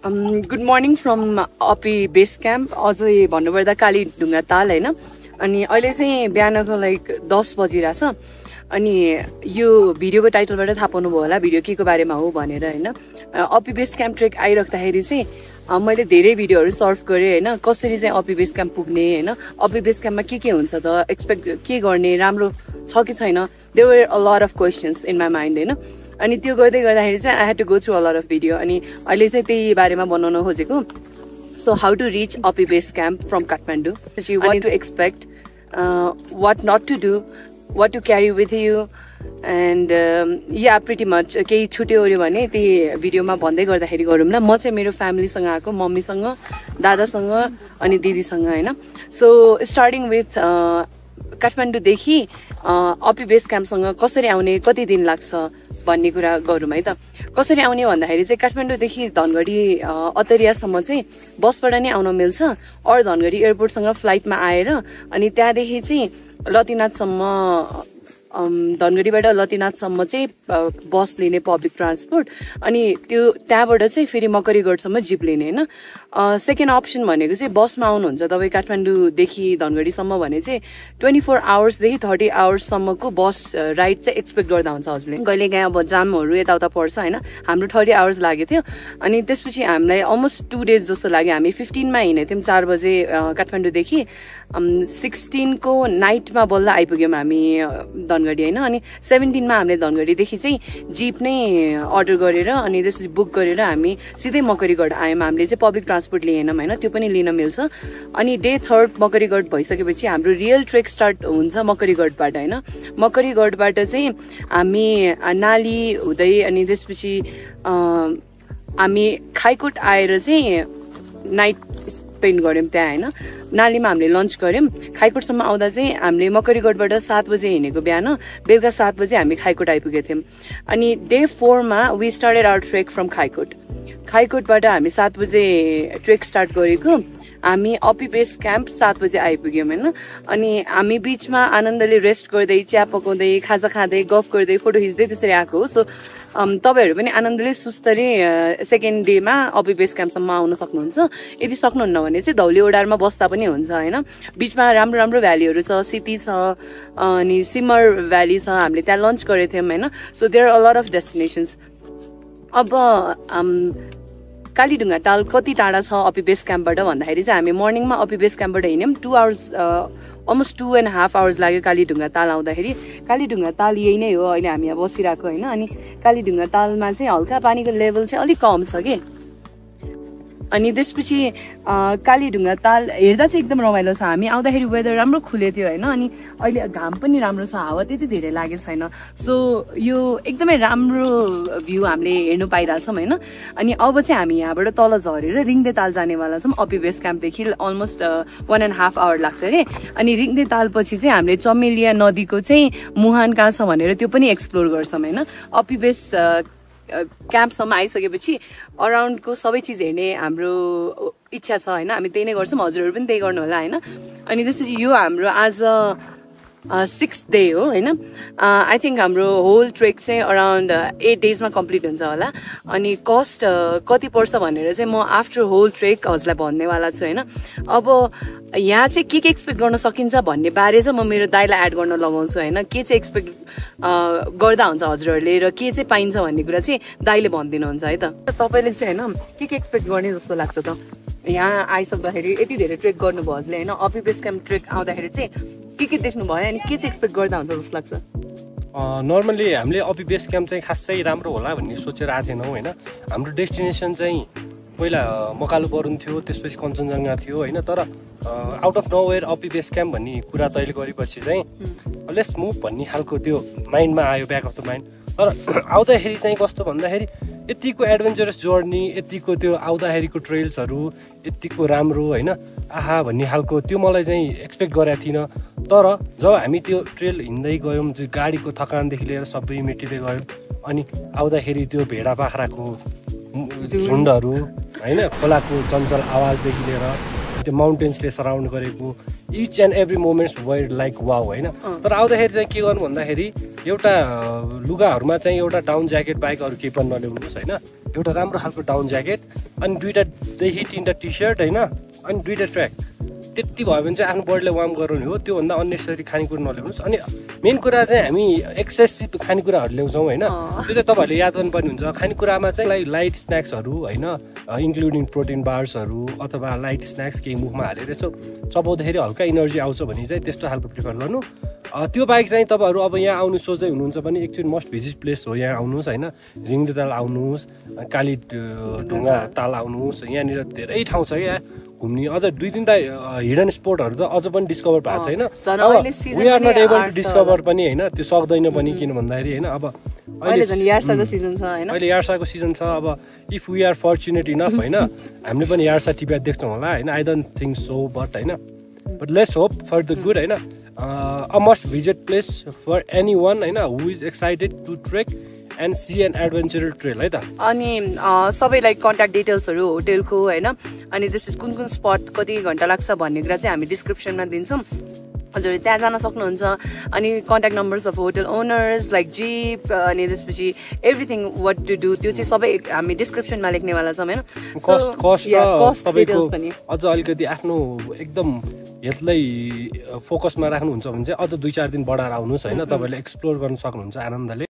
Good morning from अपी base camp. अझै भन्नुपर्दा कालीढुङ्गा ताल होइन। अनि अहिले चाहिँ बिहानको लाइक 10 बजिरहेछ। अनि यो भिडियोको टाइटलबाट थाहा पाउनुभयो होला भिडियो के को बारेमा हो भनेर होइन। अपी बेस क्याम्प ट्रेक आइराख्दाखेरि चाहिँ मैले धेरै भिडियोहरू सर्च गरेँ होइन, कसरी चाहिँ अपी बेस क्याम्प पुग्ने होइन, अपी बेस क्याम्पमा के हुन्छ त, एक्सपेक्ट के गर्ने, राम्रो छ कि छैन। There were a lot of questions in my mind होइन। अनि त्यो गर्दै गर्दाखेरि चाहिँ I had to go through a lot of video. अनि अहिले चाहिँ त्यही बारेमा बनाउन खोजेको। So how to reach Api base camp from Kathmandu, what to expect, what not to do, what to carry with you, and yeah pretty much केही छुट्यो ओऱ्यो भने त्यही भिडियोमा भन्दै गर्दाखेरि गरौँ ल। म चाहिँ मेरो फ्यामिलीसँग आएको, मम्मीसँग, दादासँग अनि दिदीसँग होइन। सो स्टार्टिङ विथ काठमाडौँदेखि अपी बेस क्याम्पसँग कसरी आउने, कति दिन लाग्छ भन्ने कुरा गरौँ है त। कसरी आउने भन्दाखेरि चाहिँ काठमाडौँदेखि धनगढी अतरियासम्म चाहिँ बसबाट नै आउन मिल्छ, अर धनगढी एयरपोर्टसँग फ्लाइटमा आएर अनि त्यहाँदेखि चाहिँ लतीनाथसम्म, धनगढीबाट लतीनाथसम्म चाहिँ बस लिने, पब्लिक ट्रान्सपोर्ट। अनि त्यो त्यहाँबाट चाहिँ फेरि मकरीगढसम्म जिप लिने होइन। सेकेन्ड अप्सन भनेको चाहिँ बसमा आउनुहुन्छ तपाईँ काठमाडौँदेखि धनगढीसम्म भने चाहिँ 24 आवर्सदेखि 30 आवर्ससम्मको बस राइड चाहिँ एक्सपेक्ट गर्दा हुन्छ हजुरले। कहिले काहीँ अब जामहरू यताउता पर्छ होइन। हाम्रो 30 आवर्स लागेको थियो। अनि त्यसपछि हामीलाई अलमोस्ट 2 डेज जस्तो लाग्यो। हामी 15मा हिँडेको थियौँ 4 बजे काठमाडौँदेखि, 16 को नाइटमा बल्ल आइपुग्यौँ हामी धनगढी होइन। अनि 17मा हामीले धनगढीदेखि चाहिँ जिप नै अर्डर गरेर अनि त्यसपछि बुक गरेर हामी सिधै मकरीगढ आयौँ। हामीले चाहिँ पब्लिक ट्रान्सपोर्ट लिएनौँ होइन, त्यो पनि लिन मिल्छ। अनि डे 3 मकरीगढ भइसकेपछि हाम्रो रियल ट्रेक स्टार्ट हुन्छ मकरीगढबाट होइन। मकरीगढबाट चाहिँ हामी नाली हुँदै अनि त्यसपछि हामी खाइकोट आएर चाहिँ नाइट स्पेन्ड गऱ्यौँ त्यहाँ होइन। नालीमा हामीले लन्च गऱ्यौँ। खाइकोटसम्म आउँदा चाहिँ हामीले मकरीगढबाट 7 बजे हिँडेको बिहान, बेलुका 7 बजे हामी खाइकोट आइपुगेको थियौँ। अनि डे 4मा we started our trek from Khaikot. खाइकोटबाट हामी 7 बजे ट्रेक स्टार्ट गरेको। हामी अपी बेस क्याम्प 7 बजे आइपुग्यौँ होइन। अनि हामी बिचमा आनन्दले रेस्ट गर्दै, चिया पकाउँदै, खाजा खाँदै, गफ गर्दै, फोटो खिच्दै त्यसरी आएको हो। सो तपाईँहरू पनि आनन्दले सुस्तरी सेकेन्ड डेमा अपी बेस क्याम्पसम्म आउन सक्नुहुन्छ। यदि सक्नुहुन्न भने चाहिँ धौली ओडारमा बस्दा पनि हुन्छ होइन। बिचमा राम्रो राम्रो भ्यालीहरू छ, सिटी छ अनि सिमर भ्याली छ। हामीले त्यहाँ लन्च गरेको थियौँ होइन। So there are a lot of destinations. अब कालीढुङ्गा ताल कति टाढा छ अपी बेस क्याम्पबाट भन्दाखेरि चाहिँ हामी मर्निङमा अपी बेस क्याम्पबाट हिँड्यौँ। 2 आवर्स, अलमोस्ट 2.5 आवर्स लाग्यो कालीढुङ्गा ताल आउँदाखेरि। कालीढुङ्गा ताल यही नै हो अहिले हामी यहाँ बसिरहेको होइन। अनि कालीढुङ्गा तालमा चाहिँ हल्का पानीको लेभल चाहिँ अलिक कम छ कि। अनि त्यसपछि कालीढुङ्गा ताल हेर्दा चाहिँ एकदम रमाइलो छ। हामी आउँदाखेरि वेदर राम्रो खुले थियो होइन। अनि अहिले घाम पनि राम्रो छ, हावा त्यति धेरै लागेको छैन। सो यो एकदमै राम्रो भ्यू हामीले हेर्नु पाइरहेछौँ होइन। अनि अब चाहिँ हामी यहाँबाट तल झरेर रिङ्दे ताल जानेवाला छौँ। अपी बेस क्याम्पदेखि अलमोस्ट 1.5 आवर लाग्छ अरे। अनि रिङ्दे ताल पछि चाहिँ हामीले चमेलिया नदीको चाहिँ मुहान कहाँ छ भनेर त्यो पनि एक्सप्लोर गर्छौँ होइन। अपी बेस क्याम्पसम्म आइसकेपछि अराउन्डको सबै चिज हेर्ने हाम्रो इच्छा छ होइन। हामी त्यही नै गर्छौँ, हजुरहरू पनि त्यही गर्नु होला होइन। अनि त्यसपछि यो हाम्रो आज 6th डे हो होइन। आई थिङ्क हाम्रो होल ट्रेक चाहिँ अराउन्ड 8 डेजमा कम्प्लिट हुन्छ होला। अनि कस्ट कति पर्छ भनेर चाहिँ म आफ्टर होल ट्रेक हजुरलाई भन्नेवाला छु होइन। अब यहाँ चाहिँ के एक्सपेक्ट गर्न सकिन्छ भन्ने बारे चाहिँ म मेरो दाइलाई एड गर्न लगाउँछु होइन। के चाहिँ एक्सपेक्ट गर्दा हुन्छ हजुरहरूले र के चाहिँ पाइन्छ भन्ने कुरा चाहिँ दाइले भनिदिनुहुन्छ है त। तपाईँले चाहिँ होइन के एक्सपेक्ट गर्ने जस्तो लाग्छ त यहाँ आइसक्दाखेरि? यति धेरै ट्रेक गर्नुभयो हजुरले होइन। अपी बेस क्याम्प ट्रेक आउँदाखेरि चाहिँ के देख्नु भयो अनि के चाहिँ एक्सपेक्ट गर्दा हुन्छ जस्तो लाग्छ? नर्मली हामीले अपी बेस क्याम्प चाहिँ खासै राम्रो होला भन्ने सोचेर आएको थिएनौँ होइन। हाम्रो डेस्टिनेसन चाहिँ पहिला मकालु बरुन थियो, त्यसपछि कञ्चनजङ्घा थियो होइन। तर आउट अफ नोवेयर अपी बेस क्याम्प भन्ने कुरा तैले गरेपछि चाहिँ लेट्स मुभ भन्ने खालको त्यो माइन्डमा आयो, ब्याक अफ द माइन्ड। तर आउँदाखेरि चाहिँ कस्तो भन्दाखेरि यतिको एडभेन्चरस जर्नी, यतिको त्यो आउँदाखेरिको ट्रेल्सहरू यतिको राम्रो होइन, आहा भन्ने खालको त्यो मलाई चाहिँ एक्सपेक्ट गरेको थिइनँ। तर जब हामी त्यो ट्रेल हिँड्दै गयौँ, त्यो गाडीको थकानदेखि लिएर सबै मेटिँदै गयौँ। अनि आउँदाखेरि त्यो भेडा बाख्राको झुन्डहरू होइन, खोलाको चञ्चल आवाजदेखि लिएर त्यो माउन्टेन्सले सराउन्ड गरेको each and every moments were like wow होइन। तर आउँदाखेरि चाहिँ के गर्नु भन्दाखेरि एउटा लुगाहरूमा चाहिँ एउटा डाउन ज्याकेट बाहेक अरू केही पनि नल्याउनुहोस् होइन। एउटा राम्रो खालको डाउन ज्याकेट अनि 2-3 टी सर्ट होइन अनि 2 ट्र्याक, त्यति भयो भने चाहिँ आफ्नो बडीलाई वार्म गराउने हो। त्योभन्दा अन्नेसरी खानेकुरा नल्याउनुहोस्। अनि मेन कुरा चाहिँ हामी एक्सेसिभ खानेकुराहरू ल्याउँछौँ होइन, त्यो चाहिँ तपाईँहरूले याद गर्नुपर्ने हुन्छ। खानेकुरामा चाहिँ लाइट स्न्याक्सहरू होइन, इन्क्लुडिङ प्रोटिन बार्सहरू अथवा लाइट स्न्याक्स केही मुखमा हालेर यसो चबाउँदाखेरि हल्का इनर्जी आउँछ भने चाहिँ त्यस्तो खालको प्रिफर गर्नु। त्यो बाहेक चाहिँ तपाईँहरू अब यहाँ आउनु सोच्दै हुनुहुन्छ भने एकचोटि मस्ट भिजिट प्लेस हो, यहाँ आउनुहोस् होइन। रिङदेताल आउनुहोस्, काली ढुङ्गा ताल आउनुहोस्, यहाँनिर धेरै ठाउँ छ क्या घुम्ने। अझ 2-3 हिडन स्पोटहरू त अझ पनि डिस्कभर भएको छैन। We are not able to discover पनि होइन, त्यो सक्दैन पनि किन भन्दाखेरि होइन। अब अहिले यार्साको सिजन छ होइन, अहिले यार्साको सिजन छ। अब if we are fortunate enough होइन हामीले पनि यार्सा टिप्या देख्छौँ होला होइन, I don't think so but होइन, but let's hope for the good होइन। A must visit place for anyone होइन who is excited to trek and see an adventurous trail है त। अनि सबैलाई कन्ट्याक्ट डिटेल्सहरू होटेलको होइन, अनि त्यसपछि कुन कुन स्पट कति घन्टा लाग्छ भन्ने कुरा चाहिँ हामी डिस्क्रिप्सनमा दिन्छौँ, हजुर त्यहाँ जान सक्नुहुन्छ। अनि contact numbers of hotel owners like zip अनि त्यसपछि एभ्रिथिङ वाट टु डु त्यो चाहिँ सबै हामी डिस्क्रिप्सनमा लेख्नेवाला छौँ होइन। कस्ट तपाईँको अझ अलिकति आफ्नो एकदम हेल्थलाई फोकसमा राख्नुहुन्छ भने चाहिँ अझ 2-4 दिन बढाएर आउनुहोस् होइन, तपाईँहरूले एक्सप्लोर गर्न सक्नुहुन्छ आनन्दले।